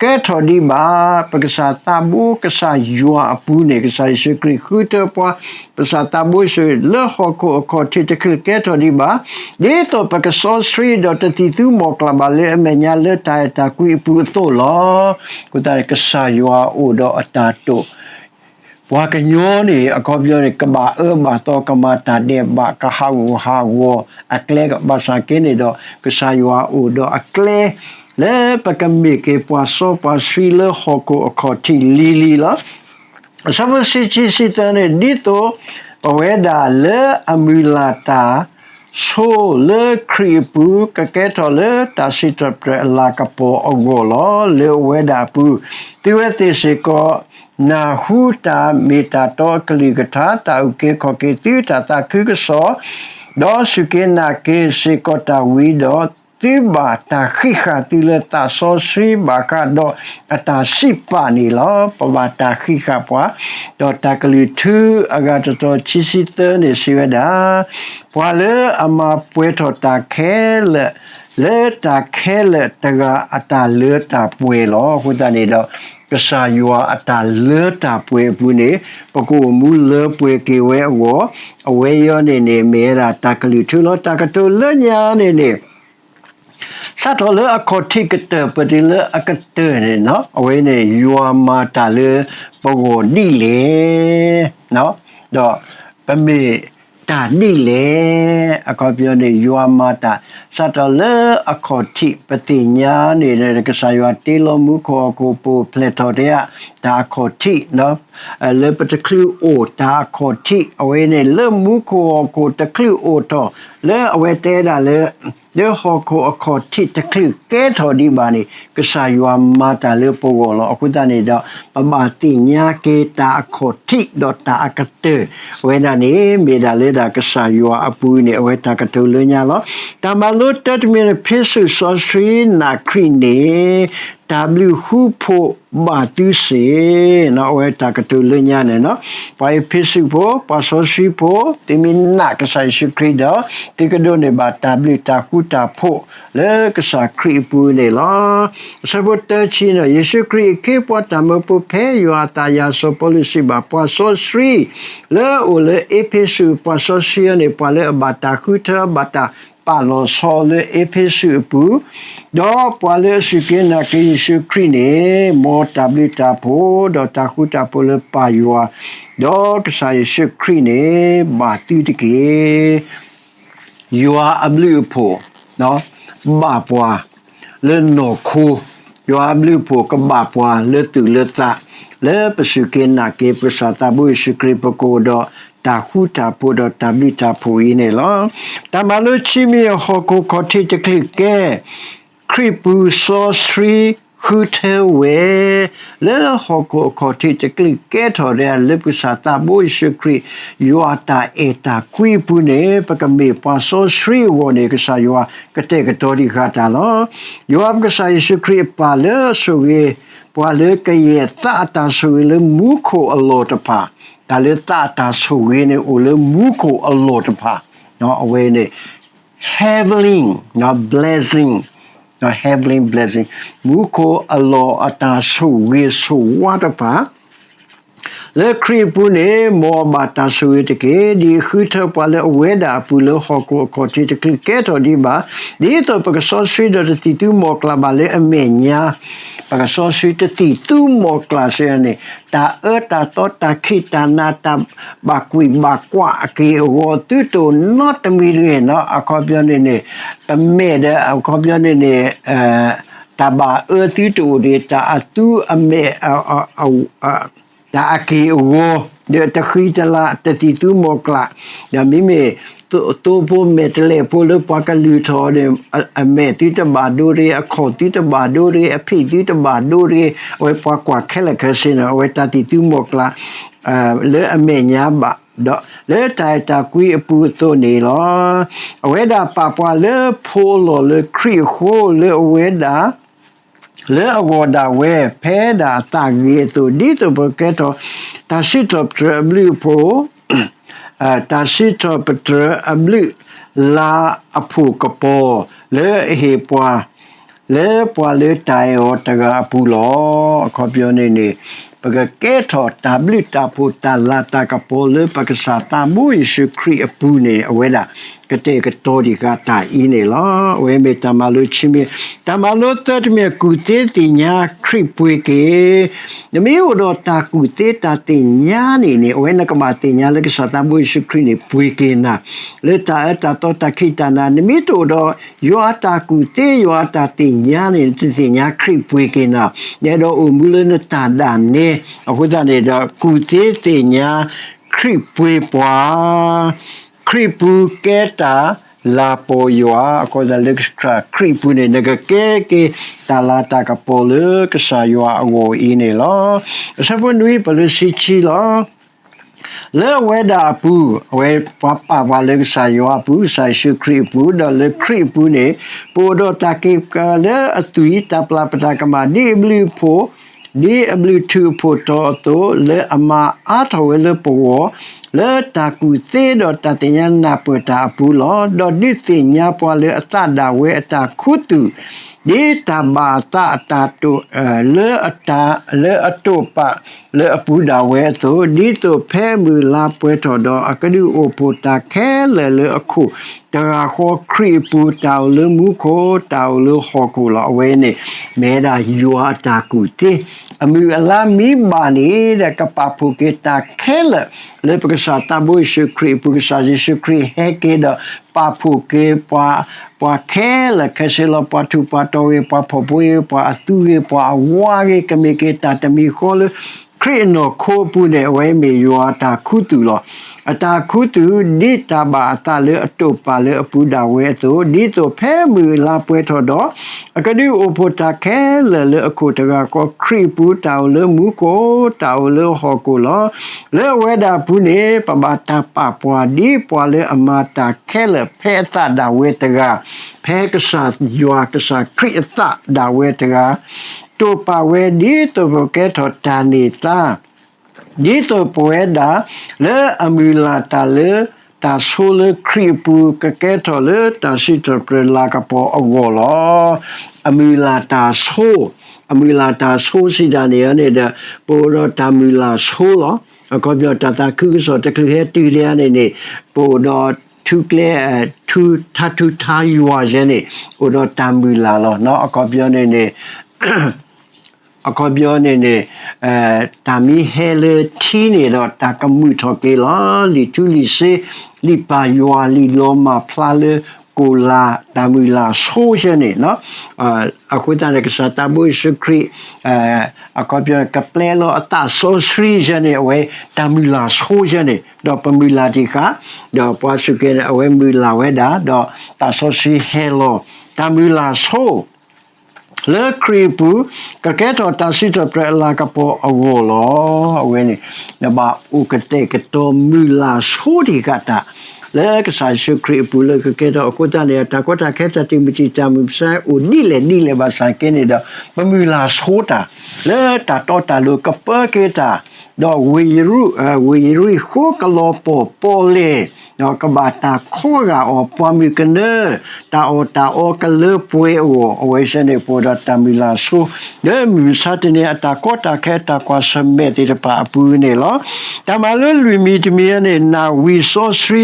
ကဲထီၣ်ဒံးဘၣ်, ပကစၢ်သးဘိကစၢ်ယွၤအပူၤန့ၣ် ကစၢ်ယ့ၣ်ၡူးခရံာ်ဃုထၢပှၤ, ပကစၢ်သးဘိယ့ၣ်ၡူး လၢဟီၣ်ခိၣ်အခီၣ်ထံးတချုးကဲထီၣ်ဒံးဘၣ်, ဒ်သိးပကစီဆှံဒီးတသံၣ်သူမီၢ်ကျၢ်ဘၣ်လၢအမဲာ်ညါ လၢတၢ်အဲၣ်တၢ်ကွံအပူၤအသိးလီၤ. အဃိသတးန့ၣ် ကစၢ်ယွၤအိၣ်ဒီးအတၢ်တိာ် ပှၤကညီန့ၣ် အခီပညီန့ၣ် ကဘၣ်အၢဘၣ်သီ ကမၤတၢ်ဒဲးဘး ကဟးဂူာ်ဟးဂီၤအကျဲ ဘၣ်ဆၣ်က့န့ၣ်ဒီး ကစၢ်ယွၤအိၣ်ဒီးအကျဲ လၢပကမ့ၢ်က့ၤပှၤစီပှၤဆှံလၢဟီၣ်ခိၣ်အခီၣ်ထံးလံၤလံၤလီၤ. အဆၢဖိဆံခံဆံသၢန့ၣ် ဒ်သိးပဝဲဒၣ်လၢအမုၢ်လၢ်တၢ်ဆိလၢခရံာ်အပူၤ ကကဲထီၣ်လၢတၢ်စံးထီၣ်ပတြၢၤအလၤကပီၤအဂီၢ်လီၤ. လၢအဝဲဒၣ်အပူၤ သုဝဲသ့ၣ်စ့ၢ်ကီး နၢ်ဟူတၢ်မ့ၢ်တၢ်တီအကလုၢ်ကထါ, တၢ်အုၣ်က့ၤခီၣ်က့ၤသု, တၢ်သးခုကစီၣ်, ဒီးစူၢ်က့ၤနာ်က့ၤစ့ၢ်ကီးတၢ်ဝံၤဒီး သုဘၣ်တၢ်ဃံးဃာ်သုလၢသးစီဆှံဘၣ်ဃးဒီးအတၢ်စံးပာ်န့ၣ်လီၤ. ပဘၣ်တၢ်ဃံးဃာ်ပှၤ, ဒီးတၢ်ကလုၢ်ထူအဂၤတတီၤခံဆံသၢန့ၣ်စံးဝဲဒၣ်, ပှၤလၢအမၤပှဲၤထီၣ်တၢ်ခဲလၢာ် လၢတၢ်ခဲလၢာ်တဂၤအတၢ်လၢတၢ်ပှဲၤလီၤ. အဃိသတးန့ၣ်ဒီး ကစၢ်ယွၤအတၢ်လၢတၢ်ပှဲၤအပူၤန့ၣ် ပကအိၣ်မူလၢပှဲၤက့ၤဝဲအဂီၢ်, အဝဲအံၤန့ၣ်န့ၣ် မ့ၢ်ဝဲဒၣ်တၢ်ကလုၢ်ထူလီၤ. တၢ်ကတိၤလၢညါန့ၣ်န့ၣ် စးထီၣ်လၢအခီၣ်ထံးကတၢၢ် ပတုၤလၢအကတၢၢ်န့ၣ် အဝဲန့ၣ် ယွၤမၤတၢ်လၢပဂီၢ်ဒ်လဲၣ်, ဒီးပမ့ၢ်တၢ်ဒ်လဲၣ်, အခီပညီန့ၣ် ယွၤမၤတၢ် စးထီၣ်လၢအခီၣ်ထံး ပသ့ၣ်ညါန့ၣ် ကစၢ်ယွၤတ့လီၤမူခိၣ်ဟီၣ်ခိၣ် ပအိၣ်ဖျဲၣ်ထီၣ်ထဲတၢ်အခီၣ်ထံး လၢပတချုးအိၣ်တၢ်အခီၣ်ထံး အဝဲန့ၣ် လၢမူခိၣ်ဟီၣ်ခိၣ်တချုးအိၣ်ထီၣ် လၢအဝဲတဲဒၣ်လၢ လၢဟီၣ်ခိၣ်အခီၣ်ထံးတချုးကဲထီၣ်ဒံးဘၣ်န့ၣ် ကစၢ်ယွၤမၤတၢ်လၢပဂီၢ်လီၤ. အဃိသတးန့ၣ်ဒီး ပဘၣ်သ့ၣ်ညါက့ၤတၢ်အခီၣ်ထံးဒီးတၢ်အကတၢၢ် အဝဲဒၣ်န့ၣ် မ့ၢ်ဒၣ်လၢဒၣ်ကစၢ်ယွၤအပူၤန့ၣ် အဝဲတၢ်ကတိၤလၢညါလီၤ. တၢ်မၤလိတၢတမံၤန့ၣ် ဖ့းစူၣ်စီဆှံနာ်ခရံာ်န့ၣ် တၢ်ဘျုးဃူဖိးဘၣ်သုစ့ၢ်, အဝဲတၢ်ကတိၤလၢညါန့ၣ်လီၤ. ပှၤအ့းဖ့းစူးဖိ, ပှၤစီဆှံဖိ, သုမ့ၢ်နာ်ကစၢ်ယ့ၣ်ၡူးခရံာ်ဒီး သုကဒိးန့ၢ်ဘၣ်တၢ်ဘျုးတၢ်ဃူတၢ်ဖိးလၢကစၢ်ခရံာ်အပူၤန့ၣ်လီၤ. အဆၢဖိတၢဆံန့ၣ် ယ့ၣ်ၡူးခရံာ်အခ့အပှၤတၢ်မၢဖိဖဲယွၤအသး ယၤစီၤပီလူးစံးဘၣ် ပှၤစီဆှံ လၢအအိၣ်လၢအ့းဖ့းစူး ပှၤစီဆှံအံၤန့ၣ် ပှၤလၢအဘၣ်တၢ်ဃုထၢ ဘၣ်တၢ်ပာ်လီၤဆီလၢအ့းဖ့းစူးအပူၤ ဒီးပှၤလၢအစူၢ်က့ၤနာ်က့ၤယ့ၣ်ၡူးခရံာ်န့ၣ် မ်တၢ်ဘျုးတၢ်ဖှိၣ် ဒီးတၢ်ဃူတၢ်ဖိးလၢပၢ်ယွၤ ဒီးကစၢ်ယ့ၣ်ၡူးခရံာ်န့ၣ် ဘၣ်သုတက့ၢ်. ယွၤအဘျုးအဖှိၣ် ဘၣ်ပှၤလၢနီၢ်ခိ, ယွၤအဘျုးအဖှိၣ်ကဘၣ်ပှၤလၢသူၣ်လၢသး, လၢပစူၢ်က့ၤနာ်က့ၤ ပကစၢ်သးဘိယ့ၣ်ၡူးခရံာ် ပကအိၣ်ဒီးတၢ်ဃူတၢ်ဖိးဒီးတၢ်ဘျုးတၢ်ဖှိၣ်အံၤန့ၣ်လီၤ. တၢ်မၤလိခံမံၤ ဟီၣ်ခိၣ်ခီၣ်ထံးတချုးကဲ ခရံာ်ပူၤစီဆှံဃုထၢဝဲ လၢဟီၣ်ခိၣ်အခီၣ်ထံးတချုးကဲထီၣ်ဒၣ် လၢပကစၢ်သးဘိယ့ၣ်ၡူးခရံာ် ယွၤအတၢ်အဲၣ်တၢ်ကွံအပူၤန့ၣ် ပကမ့ၢ်ပှၤစီဆှံအဂီၢ်န့ၣ် ကစၢ်ယွၤကတဲာ်ကတီၤတံၢ်ဃာ်တၢ်လီၤ. ယွၤပကစၢ်ယ့ၣ်ၡူးခရံာ်အပၢ်လၢအဆိၣ်ဂ့ၤ ပှၤလၢကယဲၢ်သးအတၢ်ဆိၣ်ဂ့ၤလၢမူခိၣ်အလီၢ်တဖၣ်, တၢ်လၢသးအတၢ်ဆိၣ်ဂ့ၤန့ၣ်အိၣ်လၢမူခိၣ်အလီၢ်တဖၣ်, အဝဲန့ၣ် heavenly blessing, heavenly blessing မူခိၣ်အလီၢ်အတၢ်ဆိၣ်ဂ့ၤဆိၣ်ဝါတဖၣ် လၢခရံာ်အပူၤန့ၣ် မ်အဘၣ်တၢ်ဆိၣ်ဂ့ၤတက့ၢ်. ဒ်အဃုထၢပှၤလၢအဝဲဒၣ်အပူၤလၢဟီၣ်ခိၣ်အခီၣ်ထံးတချုးကဲထီၣ်ဒံးဘၣ်, ဒ်သိးပကစီဆှံဒီးတသံၣ်သူမီၢ်ကျၢ်ဘၣ်လၢအမဲာ်ညါ ပကစီဆှံတသံၣ်သူမီၢ်ကျၢ်စ့ၢ်န့ၣ် တၢ်အၢတၢ်သီ တၢ်ခံးတၢ်နၤ တၢ်ဘၣ်ကွံၢ်ဘၣ်ကွၢ်အက့ၢ်အဂီၤ သုတအိၣ်နီတမံၤတဂ့ၤနီၤ. အခီပညီန့ၣ်န့ၣ် ပမဲာ်ဒီး အခီပညီန့ၣ်န့ၣ် တၢ်ဘၣ်အၢသုတအိၣ်တဂ့ၤ, တၢ်အသူအမဲာ် တၢ်အက့ၢ်အဂီၤ ဒီးတဃံတလၤ တသံၣ်သူမီၢ်ကျၢ်, ဒီးမ့မ့ၢ် သိဖိမဲာ်တဲးလဲးဖိလၢပှၤကလုၢ်ထီၣ်န့ၣ် အမဲာ်သုတဘၣ်ဒိတဂ့ၤ, အခီၣ်သုတဘၣ်ဒိတဂ့ၤ, အဖံၣ်သုတဘၣ်ဒိတဂ့ၤ, အဝဲပှၤကွၢ်ခဲလၢာ်ခဲဆ့န့ၣ် အဝဲတၢ်သံၣ်သူမီၢ်ကျၢ် လၢအမဲာ်ညါဘၣ်, ဒီးလၢတၢ်အဲၣ်တၢ်ကွံအပူၤအသိးန့ၣ်လီၤ. အဝဲဒၣ်ပာ်ပှၤလၢဖိအလီၢ်လၢခရံာ်အဃိ လၢအဝဲဒၣ် လၢအဂီၢ်ဒၣ်ဝဲ ဖဲဒၣ်အသးဂ့ၤအသိး, ဒ်သိးပကကဲထီၣ် တၢ်စံးထီၣ်ပတြၢၤအဘျုးအဖှိၣ်, တၢ်စံးထီၣ်ပတြၢၤအဘျုးလၤအဖှိၣ်ကပီၤ လၢအဟ့ၣ်ပှၤ လၢပှၤလၢတၢ်အဲၣ်အီၤတဂၤအပူၤလီၤ. အခီပညီန့ၣ်န့ၣ် ပကကဲထီၣ်တၢ်ဘျုးတၢ်ဖှိၣ်တၢ်လၤတၢ်ကပီၤလၢပကစၢ်သးဘိယ့ၣ်ၡူးခရံာ်အပူၤန့ၣ် အဝဲဒၣ် ကတဲာ်ကတီၤဒံးဃာ်တၢ်အံၤန့ၣ်လီၤ. အဝဲမ့ၢ်တၢ်မၤလိခံမံၤ, တၢ်မၤလိသၢတမံၤ ကူၣ်သ့သ့ၣ်ညါခရံာ်ပှ့ၤက့ၤ နမ့ၢ်အိၣ်ဒီးတၢ်ကူၣ်သ့တၢ်သ့ၣ်ညါန့ၣ်န့ၣ် အဝဲနကဘၣ်သ့ၣ်ညါလၢကစၢ်သးဘိယ့ၣ်ၡူးခရံာ်န့ၣ် ပှ့ၤက့ၤနၤ လၢတၢ်အၢတၢ်သီတၢ်ခံးတၢ်နၤ, နမ့ၢ်တအိၣ်ဒီးယွၤအတၢ်ကူၣ်သ့ယွၤအတၢ်သ့ၣ်ညါန့ၣ် နတသ့ၣ်ညါခရံာ်ပှ့ၤက့ၤနၤ, နအဲၣ်ဒိးအိၣ်မူလၢနတၢ်ဒၣ်နဲ, အဃိသတးန့ၣ်ဒီး ကူၣ်သ့သ့ၣ်ညါခရံာ်ပှ့ၤပှၤ ခရံာ်ပူၤကဲတၢ်လၤပီၤယွၤ, အဃိသတးလၢကစၢ်ခရံာ်ပူၤန့ၣ် နကကဲက့ၤတၢ်လၤတၢ်ကပီၤလၢကစၢ်ယွၤအဂီၢ်အံၤန့ၣ်လီၤ. အဆၢဖိနွံ ပလၢဆံဆံလီၤ. လၢအဝဲဒၣ်အပူၤ, အဝဲပှၤပာ်ပှၤလၢကစၢ်ယွၤအပူၤ, ကစၢ်ယ့ၣ်ၡူးခရံာ်အပူၤ, ဒီးလၢခရံာ်အပူၤန့ၣ် ပအိၣ်ဒီးတၢ်က့ၤကလၢအသွံၣ် တၢ်ပျၢ်ပတၢ်ကမၣ် ဒ်အဘျုးအဖှိၣ် ဒ်အဘျုးထူးအဖှိၣ်ထီၣ်အသိး လၢအမၤအါထီၣ်ဝဲလၢပဂီၢ် လၢတၢ်ကူၣ်သ့ဒီးတၢ်သ့ၣ်ညါနၢ်ပၢၢ်တၢ်အပူၤလီၤ. ဒီးဒုးသ့ၣ်ညါပှၤလၢအသးဒၣ်ဝဲအတၢ်ခူသူၣ်, ဒ်တၢ်ဘၣ်အသးအတၢ်တိာ် လၢအတၢ် လၢအတိာ်ပာ်လၢအပူၤဒၣ်ဝဲအသိး, ဒ်သိးဖဲမုၢ်လါပှဲၤထီၣ်ဒီး အကဒုးအိၣ်ဖှိၣ်တၢ်ခဲလၢာ်လၢအခိၣ်တဂၤဃီ ခရံာ်အပူၤ တၢ်အိၣ်လၢမူခိၣ် တၢ်အိၣ်လၢဟီၣ်ခိၣ်လီၤ. အဝဲန့ၣ် မ့ၢ်ဝဲဒၣ်ယွၤအတၢ်ကူၣ်သ့, အမုၢ်အလါမ့ၢ်ဘၣ်န့ၣ်ဒီး ကပာ်ဖှိၣ်က့ၤတၢ်ခဲလၢာ် လၢပကစၢ်သးဘိယ့ၣ်ၡူးခရံာ်အပူၤ, ကစၢ်ယ့ၣ်ၡူးခရံာ်ဟဲက့ၤဒီး ပာ်ဖှိၣ်က့ၤပှၤ ပှၤခဲလၢာ်ခဲဆ့လီၤ. ပှၤထူးပှၤတီၤဂ့ၤ, ပှၤဖှီၣ်ဖိဂ့ၤ, ပှၤအသူဂ့ၤ, ပှၤအဝါဂ့ၤ, ကမ့ၢ်က့ၤတၢ်တမံၤဃီလၢ ခရံာ်အနီၢ်ခိအပူၤန့ၣ် အဝဲမ့ၢ်ယွၤအတၢ်ခူသူၣ်လီၤ. အတၢ်ခူသူၣ် ဒ်တၢ်ဘၣ်အသးလၢအတိာ်ပာ်လၢအပူၤဒၣ်ဝဲအသိး, ဒ်သိးဖဲမုၢ်လါပှဲၤထီၣ်ဒီး အကဒုးအိၣ်ဖှိၣ်တၢ်ခဲလၢာ်လၢအခိၣ်တဂၤဃီ ခရံာ်အပူၤ တၢ်အိၣ်လၢမူခိၣ် တၢ်အိၣ်လၢဟီၣ်ခိၣ်လီၤ. လၢအဝဲဒၣ်အပူၤန့ၣ် ပဘၣ်တၢ်ပာ်ပှၤဒ်ပှၤလၢအမၤတၢ်ခဲလၢာ် ဖဲအသးဒၣ်ဝဲတဂၤ, ဖဲကစၢ်ယွၤကစၢ်ခရံာ်အသးဒၣ်ဝဲတဂၤ, တိာ်ပာ်ဝဲဒ်သိးပကဲထီၣ်တၢ်န့ၢ်သါ ဒ်သိးပဝဲဒၣ် လၢအမုၢ်လၢ်တၢ်လၢ တၢ်ဆိလၢခရံာ်အပူၤ ကကဲထီၣ်လၢတၢ်စံးထီၣ်ပတြၢၤလၤကပီၤအဂီၢ်လီၤ. အမုၢ်လၢ်တၢ်ဆိ, အမုၢ်လၢ်တၢ်ဆိစံးဒၣ်န့ၣ်န့ၣ်ဒီး ပအိၣ်ဒီးတၢ်မုၢ်လၢ်ဆိလီၤ. အခီပညီ တၢ်သးခုကစီၣ်တချုးဟဲတုၤဒံးန့ၣ်န့ၣ် ပအိၣ်ဒီးထူကျဲ ထူ ထါထူထါယွၤယဲန့ၣ် အိၣ်ဒီးတၢ်မုၢ်လၢ်လီၤ. အခီပညီန့ၣ်န့ၣ် အခီပညီန့ၣ်န့ၣ် တၢ်မ့ၢ်ဟဲလၢထံန့ၣ်ဒီး တၢ်ကမုာ်ထီၣ်က့ၤလီၤ. လံာ်ထူလံာ်စ့ လံာ်ပၢ်ယွၤ လံာ်လီၤမၢ်ဖျါလၢကိၣ်လၢ် တၢ်မုၢ်လၢ်ဆိယဲန့ၣ် အဃိသတးန့ၣ် ကစၢ်သးဘိယ့ၣ်ၡူးခရံာ် အခီပညီ ကပျဲလီၤအသးစီဆှံယဲန့ၣ် အဝဲတၢ်မုၢ်လၢ်ဆိယဲန့ၣ် ဒီးပမုၢ်လၢ်တံၢ်ဃာ် ဒီးပှၤစူၢ်က့ၤန့ၣ် အဝဲမုၢ်လၢ်ဝဲဒၣ် ဒီးသးစီဆှံဟဲလီၤ တၢ်မုၢ်လၢ်ဆိ လၢခရံာ်အပူၤ ကကဲထီၣ်တၢ်စံးထီၣ်ပတြၢၤအလၤကပီၤအဂီၢ်လီၤ. အဝဲန့ၣ် နဘၣ်အိၣ်ကတဲာ်ကတီၤမုၢ်လၢ်ဆိတံၢ်ဃာ်တၢ် လၢကစၢ်ယ့ၣ်ၡူးခရံာ်အပူၤလၢကကဲထီၣ် အဃိသတးန့ၣ် တၢ်ကီတၢ်ခဲတၢ်တံာ်မုၢ်တံာ်တာ်မုၢ်မဆါ အိၣ်ဒ်လဲၣ်ဒ်လဲၣ်ဘၣ်ဆၣ်က့န့ၣ်ဒီး ပမုၢ်လၢ်ဆိတၢ် လၢတၢ်တီတၢ်လိၤကပၢက့ၤတၢ် ဒီးဝ့ၢ်ယရူၤ ဝ့ၢ်ယရံၣ်ဃိကလီၤပှီၢ်ပီၣ်လဲၣ် ဒီးကဘၣ်တၢ်ခီဂာ်အီၤ ပှၤမုၢ်ကနၢ တၢ်အီၣ်တၢ်အီကလၢပှဲၤအဂီၢ် အဝဲစ့ၢ်န့ၣ် ပအိၣ်ဒီးတၢ်မုၢ်လၢ်ဆိ လၢမုၢ်မဆါတနံၤ အတၢ်ကီတၢ်ခဲတၢ်ကွၢ်ဆၢၣ်မဲာ်သ့ၣ်တဖၣ်အပူၤန့ၣ်လီၤ. တၢ်မၤလိလွံၢ်မံၤတမံၤန့ၣ် နၢ်ဝံၤစီဆှံ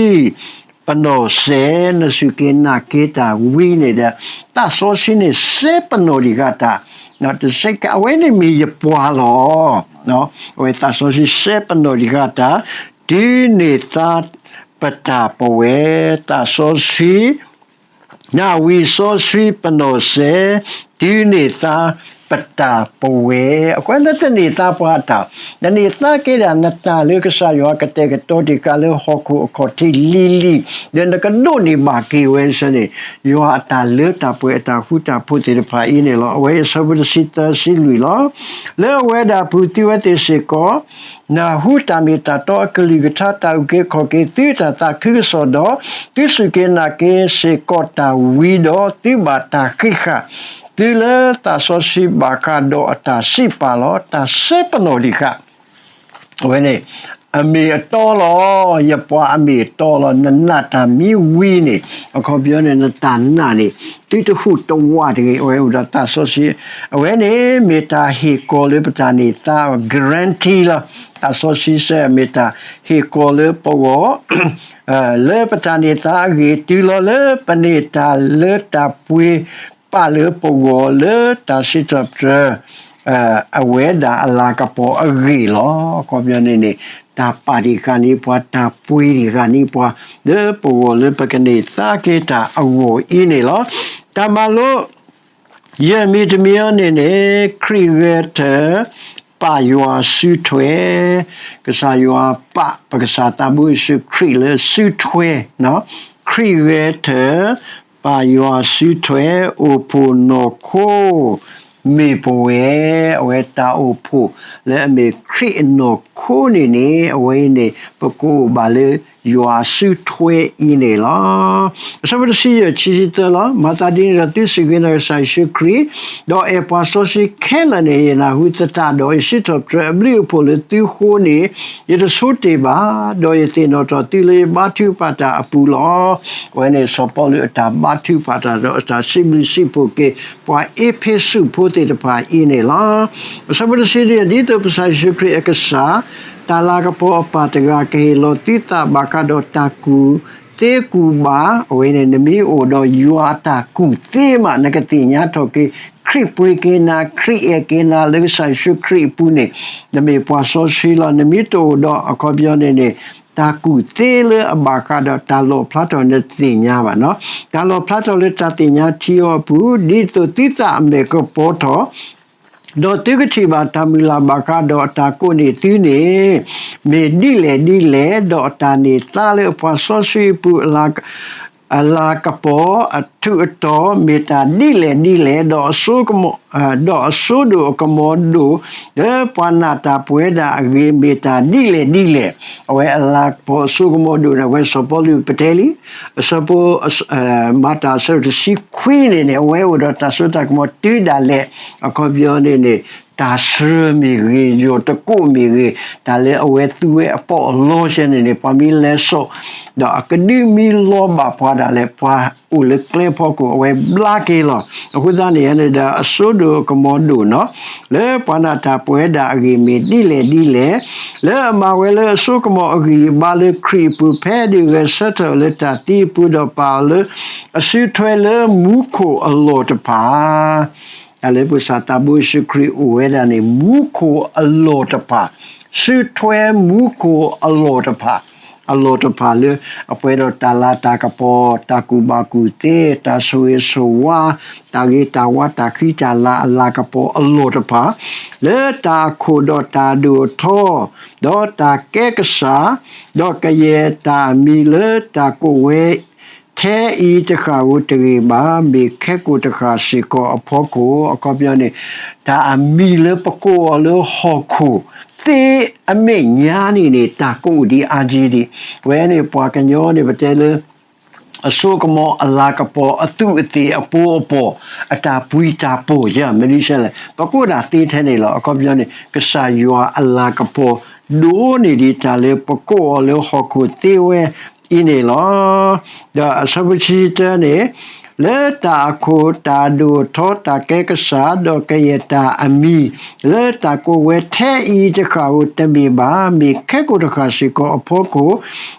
ပနီၢ်စဲး နစူၢ်က့ၤနာ်က့ၤတၢ်ဝံၤန့ၣ်ဒီး သးစီဆှံန့ၣ်စဲပနီၢ်တံၢ်ဃာ်တၢ် အဝဲန့ၣ်မ့ၢ်ယပှၤလီၤ. အဝဲသးစီဆှံစဲပနီၣ်တံၢ်ဃာ်တၢ်, တုၤန့ၢ်သါပတၢ်ပဝဲ, သးစီဆှံ နၢ်ဝံၤစီဆှံပနီၣ်စဲ, တုၤန့ၢ်သါပတၢ်ပဝဲ, အဃိန့ၣ်တန့ၢ်သါပှၤအတၢ်, နန့ၢ်သါက့ၤဒၣ်နတၢ်လၢကစၢ်ယွၤကတဲာ်ကတီၤတ့ၢ်ဃာ်လၢဟီၣ်ခိၣ်အခီၣ်ထံးလံၤလံၤ, ဒီးနကဒိးန့ၢ်ဘၣ်က့ၤဝဲဆၢန့ၣ်, ယွၤအတၢ်လၢတၢ်ပှဲၤအတၢ်ဃူတၢ်ဖိးသ့ၣ်တဖၣ်အံၤန့ၣ်လီၤ. အဝဲအဆၢဖိတဆံသၢဆံလွံၢ်လီၤ. လၢအဝဲဒၣ်အပူၤသုဝဲသ့ၣ်စ့ၢ်ကီး နၢ်ဟူတၢ်မ့ၢ်တၢ်တီအကလုၢ်ကထါ တၢ်အုၣ်က့ၤခီၣ်က့ၤသုတၢ်သးခုကစီၣ်ဒီး သုစူၢ်က့ၤနာ်က့ၤစ့ၢ်ကီးတၢ်ဝံၤဒီး သုဘၣ်တၢ်ဃံးဃာ်သုလၢသးစီဆှံဘၣ်ဃးဒီးအတၢ်စံးပာ်လီၤ. တၢ်စဲပနီၣ်တံၢ်ဃာ် အဝဲန့ၣ် အမ့ၢ်အတီလီၤ. ယပှၤအမ့ၢ်အတီလီၤ. နနာ်တၢ်မ့ၢ်ဝံၤန့ၣ်, အခီပညီန့ၣ် နတၢ်နာ်န့ၣ် သုတဟူးတဝးတဂ့ၤ. အဝဲအိၣ်ဒီးသးစီဆှံ, အဝဲန့ၣ်မ့ၢ်တၢ်ဟ့ၣ်ကီၤလၢပတၢ်န့ၢ်သါ guarantee လီၤ. သးစီဆှံစဲမ့ၢ်တၢ်ဟ့ၣ်ကီၤလၢပဂီၢ် လၢပတၢ်န့ၢ်သါအဂ့ၢ် တုၤလီၤလၢပန့ၢ်တၢ်လၢတၢ်ပှ့ၤပာ်လၢပဂီၢ်လၢတၢ်စံးထီၣ်ပတြၢၤ အဝဲဒၣ်အလၤကပီၤအဂ့ၢ်လီၤ. အခီပညီန့ၣ်န့ၣ် တၢ်ပာ်တံၢ်ဃာ်န့ၢ်ပှၤ တၢ်ပှ့ၤတံၢ်ဃာ်န့ၢ်ပှၤ လၢပဂီၢ်လၢပကန့ၢ်သါက့ၤတၢ်အဂီၢ်အံၤန့ၣ်လီၤ. တၢ်မၤလိ ယဲၢ်မံၤတမံၤအံၤန့ၣ်န့ၣ် ခရံာ်ဂဲၤထၢၣ် ပာ်ယွၤစုထွဲ, ကစၢ်ယွၤပာ်ပကစၢ်သးဘိယ့ၣ်ၡူးခရံာ်လၢစုထွဲ, ခရံာ်ဂဲၤထၢၣ် ပာ်ယွၤစုထွဲ အိၣ်ဖှိၣ်နီၢ်ခိ မ့ၢ်ပဝဲ, အဝဲတၢ်အိၣ်ဖှိၣ်လၢအမ့ၢ်ခရံာ်အနီၢ်ခိန့ၣ်န့ၣ် အဝဲအံၤန့ၣ် ပကအိၣ်ဘၣ်လၢယွၤစုထွဲအံၤန့ၣ်လီၤ. အဆၢဖိတဆံယဲၢ် ခံဆံသၢလီၤ. မၤသးဒ်န့ၣ်ဒီးသုစူၢ်က့ၤနာ်က့ၤကစၢ်ယ့ၣ်ၡူးခရံာ်, ဒီးအဲၣ်ပှၤစီဆှံခဲလၢာ်န့ၣ် ယနၢ်ဟူသတးဒီး ယစံးထီၣ်ပတြၢၤအဘျုးအဖှိၣ်လၢသုဃိန့ၣ် ယတဆိတ့ၢ်ဘၣ်, ဒီးယသ့ၣ်နီၣ်ထီၣ်သုလၢယဘါထုကဖၣ်တၢ်အပူၤလီၤ. အဝဲန့ၣ်စီၤပီလူးအတၢ်ဘါထုကဖၣ်တၢ်ဒီးအတၢ်စံးဘျုးစံးဖှိၣ်က့ၤ ပှၤအ့းဖ့းစူးဖိသ့ၣ်တဖၣ်အံၤန့ၣ်လီၤ. အဆၢဖိတဆံတၢ ဒ်သိးပကစၢ်ယ့ၣ်ၡူးခရံာ်အကစၢ် တၢ်လၤကပီၤအပၢ်တဂၤ ကဟ့ၣ်လီၤသုသးဘၣ်ဃးဒီးတၢ်ကူၣ်သ့ကူၣ်ဘၣ်, အဝဲန့ၣ် နမ့ၢ်အိၣ်ဒီးယွၤအတၢ်ကူၣ်သ့မး နကသ့ၣ်ညါထီၣ်က့ၤ ခရံာ်ပှ့ၤက့ၤနၤ ခရံာ်အဲၣ်က့ၤနၤလၢကစၢ်ယ့ၣ်ၡူးခရံာ်အပူၤန့ၣ် နမ့ၢ်ပှၤစီဆှံလီၤ. နမ့ၢ်တအိၣ်ဒီးအခီပညီန့ၣ်န့ၣ် တၢ်ကူၣ်သ့လၢအဘၣ်ဃးဒီးတၢ်လီၣ်ဖျါထီၣ် နတသ့ၣ်ညါဘၣ်နီၤ. တၢ်လီၣ်ဖျါထီၣ်လၢတၢ်သ့ၣ်ညါထံအီၤအပူၤ ဒ်သိးသုသးအမဲာ်ကပီၤထီၣ် ဒီးသုကထံၣ်ဘၣ်တၢ်မုၢ်လၢ်ဘၣ်ဃးဒီးအတၢ်ကိးန့ၢ်သုန့ၣ် မ့ၢ်ဒ်လဲၣ်ဒ်လဲၣ်, ဒီးအတၢ်န့ၢ်သါလၢအပှၤစီဆှံအပူၤ အလၤကပီၤအထူးအတီၤ မ့ၢ်တၢ်ဒ်လဲၣ်ဒ်လဲၣ်, ဒီးအစိကမီၤ, ဒီးအစိဒိၣ်အကမီၤဒိၣ် လၢပှၤနာ်တၢ်ပဝဲဒၣ်အဂ့ၢ် မ့ၢ်တၢ်ဒ်လဲၣ်ဒ်လဲၣ်. အဝဲအလၤကပီၤအစိကမီၤဒိၣ်န့ၣ် အဝဲစီၤပီလူးပတဲလံ အဆၢဖိ မၤတၢ်အဆၢတဆံခွံန့ၣ်န့ၣ် အဝဲအိၣ်ဒီးတၢ်စိတၢ်ကမီၤတုၤဒၣ်လဲာ် အခီပညီန့ၣ်န့ၣ် တၢ်စှၤမ့ၢ်ဂ့ၤ ယီၢ်တကိးမ့ၢ်ဂ့ၤ တၢ်လၢအဝဲသူဝဲအပီးအလီစဲန့ၣ်န့ၣ် ပှၤမ့ၢ်လဲၤစိာ် ဒီးအကဒုမ့ၢ်လီၤဘၣ်ပှၤဒၣ်လဲာ် ပှၤအိၣ်လၢကျဲဖီခိၣ် အဝဲဘျါက့ၤလီၤ. အဃိသတးန့ၣ်န့ၣ်ဒီး အစိဒိၣ်အကမီၤဒိၣ်နီၤ လၢပှၤနာ်တၢ်ပဝဲဒၣ်အဂ့ၢ် မ့ၢ်ဒ်လဲၣ်ဒ်လဲၣ်, လၢအမၤဝဲလၢအစိကမီၤအဂံၢ်အဘါလၢခရံာ်အပူၤ ဖဲဒုးဂဲၤဆၢထၢၣ်အီၤလၢတၢ်သံအပူၤ ဒီးပာ်အီၤလၢအစုထွဲလၢမူခိၣ်အလီၢ်တဖၣ် တၢ်လၢပကစၢ်သးဘိယ့ၣ်ၡူးခရံာ်အိၣ်ဝဲဒၣ်န့ၣ် မူခိၣ်အလီၢ်တဖၣ်, စုထွဲမူခိၣ်အလီၢ်တဖၣ်, အလီၢ်တဖၣ်လၢအပှဲၤဒီးတၢ်လၤတၢ်ကပီၤ, တၢ်ကူၣ်ဘၣ်ကူၣ်သ့, တၢ်ဆိၣ်ဂ့ၤဆိၣ်ဝါ, တၢ်ဂ့ၤတၢ်ဝါ, တၢ်ဃံတၢ်လၤအလၤကပီၤအလီၢ်တဖၣ်, လၢတၢ်အခိၣ်ဒီးတၢ်အဒိၣ်အထီ, ဒီးတၢ်ကဲကစၢ်, ဒီးကယဲၢ်တၢ်အမံၤလၢတၢ်ကိးဝဲ ထဲအံၤတဃၣ်ဧိၤတဂ့ၤဘၣ်, မ့ၢ်ခဲကိာ်တဃၣ်စ့ၢ်ကီးအဖီခိၣ်, အခီပညီန့ၣ် တၢ်အမံၤလၢပကိးအီၤလၢဟီၣ်ခိၣ်သ့အမဲာ်ညါန့ၣ်န့ၣ် တၢ်ကအိၣ်ဒံးအါက့ဒံး, အဝဲန့ၣ်ပှၤကညီန့ၣ် ပတဲလၢ အစိကမီၤအလၤကပီၤအသူးအသ့ၣ်အပိအပီၢ် အတၢ်ပှံၤတၢ်ပီၢ်ယါ မနုၤလဲၣ် ပကိးဒၣ်သ့ထဲန့ၣ်လီၤ. အခီပညီန့ၣ် ကစၢ်ယွၤအလၤကပီၤ ဒိၣ်န့ၢ်ဒံးတၢ်လၢပကိးအီၤလၢဟီၣ်ခိၣ်သ့ဝဲအံၤန့ၣ်လီၤ. ဒီးအဆၢဖိခံဆံတၢန့ၣ် လၢတၢ်အခိၣ် တၢ်အဒိၣ်အထီ တၢ်ကဲကစၢ် ဒီးကယဲၢ်တၢ်အမံၤ လၢတၢ်ကိးဝဲထဲအံၤတဃၣ်ဧိၤတမ့ၢ်ဘၣ်, မ့ၢ်ခဲကိာ်တဃၣ်စ့ၢ်ကီးအဖီခိၣ်,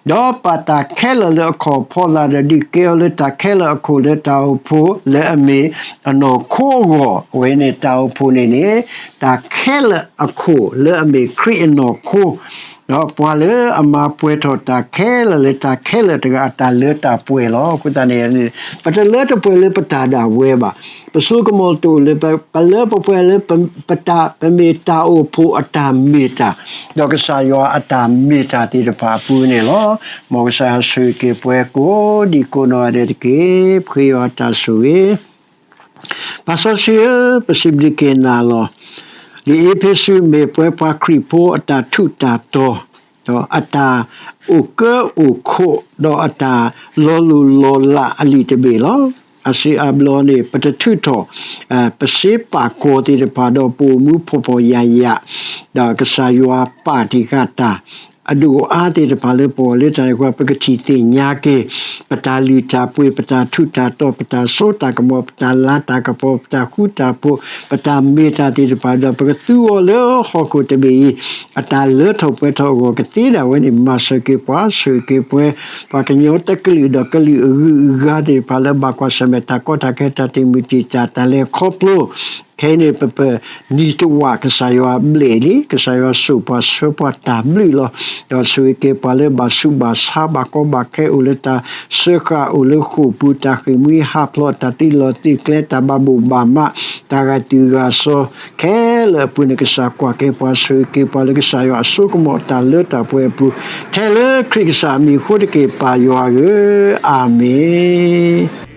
ဒီးပာ်တၢ်ခဲလၢာ်လၢအခီၣ်ဖီလာ်ဒီး ဒုးကဲအီၤလၢတၢ်ခဲလၢာ်အခိၣ် လၢတၢ်အိၣ်ဖှိၣ်လၢအမ့ၢ်အနီၢ်ခိအဂီၢ်. အဝဲန့ၣ်တၢ်အိၣ်ဖှိၣ်န့ၣ်န့ၣ် တၢ်ခဲလၢာ်အခိၣ်လၢအမ့ၢ်ခရံာ်အနီၢ်ခိ ဒီးပှၤလၢအမၤပှဲၤထီၣ်တၢ်ခဲလၢာ်လၢတၢ်ခဲလၢာ်တဂၤအတၢ်လၢတၢ်ပှဲၤလီၤ. အဃိသတးန့ၣ် ပတလၢတပှဲၤလၢပတၢ်ဒၣ်ဝဲဘၣ်. ပစိကမီၤတအိၣ်လၢပ ပလၢပပှဲၤလၢပတၢ် ပမ့ၢ်တၢ်အိၣ်ဖှိၣ်အတၢ်မ့ၢ်တၢ်, ဒီးကစၢ်ယွၤအတၢ်မ့ၢ်တၢ်သ့ၣ်တဖၣ်အပူၤန့ၣ်လီၤ. မ်ကစၢ်ယွၤဆိၣ်ဂ့ၤက့ၤပှၤကိးဒံကိးနီၢ်ဂၤဒဲးတက့ၢ်. ပဃ့ယွၤတၢ်ဆိၣ်ဂ့ၤ ပၢ်စီဆှံဧၢ, ပစံးဘျုးက့ၤနၤလီၤ. လံာ်အ့းဖ့းစူးမ့ၢ်ပဝဲပှၤခရံာ်ဖိအတၢ်ထူးတၢ်တီၤ, ဒီးအတၢ်အိၣ်ကၢအိၣ်ခိး, ဒီးအတၢ်လီၤလိၢ်လီၤလးအလံာ်တဘ့ၣ်လီၤ. အစံးအဘျီန့ၣ် ပတထုးထီၣ် ပစ့ပာ်ကီၤသ့ၣ်တဖၣ်ဒီးပအိၣ်မူဖှီၣ်ဖှီၣ်ယာ်ယာ်, ဒီးကစၢ်ယွၤပာ်တံၢ်ဃာ်တၢ် အဒိၣ်အါသ့ၣ်တဖၣ်လၢပဂီၢ်လၢတၢ်န့ၣ်အဃိ ပကထံၣ်သ့ၣ်ညါက့ၤ ပတၢ်လုၢ်တၢ်ပှ့ၤ, ပတၢ်ထူးတၢ်တီၤ, ပတၢ်စိတၢ်ကမီၤ, ပတၢ်လၤတၢ်ကပီၤ, ပတၢ်ဃူတၢ်ဖိး, ပတၢ်မ့ၢ်တၢ်သ့ၣ်တဖၣ်ဒီး ပကသူအီၤလၢဟီၣ်ခိၣ်တဘ့ၣ်အံၤ အတၢ်လၢထီၣ်ပှဲၤထီၣ်အဂီၢ်ကသ့ဒၣ်ဝဲန့ၣ် မၤစၢၤက့ၤပှၤ, ဆိၣ်ဂ့ၤက့ၤပှၤ, ပှၤကညီတကလုာ်ဒီးကလုာ်အဂုၤအဂၤသ့ၣ်တဖၣ်လၢဘၣ်ကွၢ်ဆၢၣ်မဲာ်တၢ်ကီတၢ်ခဲ တၢ်တံာ်မုၢ်တံာ်တာ် တၢ်လဲၤခီဖျိ ခဲအံၤန့ၣ် ပပနံၤတဝာ် ကစၢ်ယွၤဘျဲၣ်လံ, ကစၢ်ယွၤစိာ်ပှၤဆှၢပှၤတၢ်ဘျုးလီၤ. ဒီးဆိၣ်ဂ့ၤက့ၤပှၤလၢဘၣ်ဆူးဘၣ်ဆါ ဘၣ်ကီဘၣ်ခဲ အိၣ်လၢတၢ်စၢဃာ် အိၣ်လၢဃိာ်ပူၤ တၢ်ဃ့ၢ်မှံဟးဖျိး တၢ်သုးလီၢ်သုးကျဲ တၢ်ဘၣ်ဘိၣ်ဘၣ်မး တၢ်ဂာ်တုၤဂာ်စီၤ ခဲလၢာ်အပူၤန့ၣ် ကစၢ်ကွၢ်က့ၤပှၤ ဆိၣ်ဂ့ၤက့ၤပှၤလၢကစၢ်ယွၤအစိကမီၤအတၢ်လၢတၢ်ပှဲၤအပူၤ ထဲလၢခရံာ်ကစၢ်အမံၤအဃိတက့ၢ် ပၢ်ယွၤဧၢ, အၤမ့ၣ်.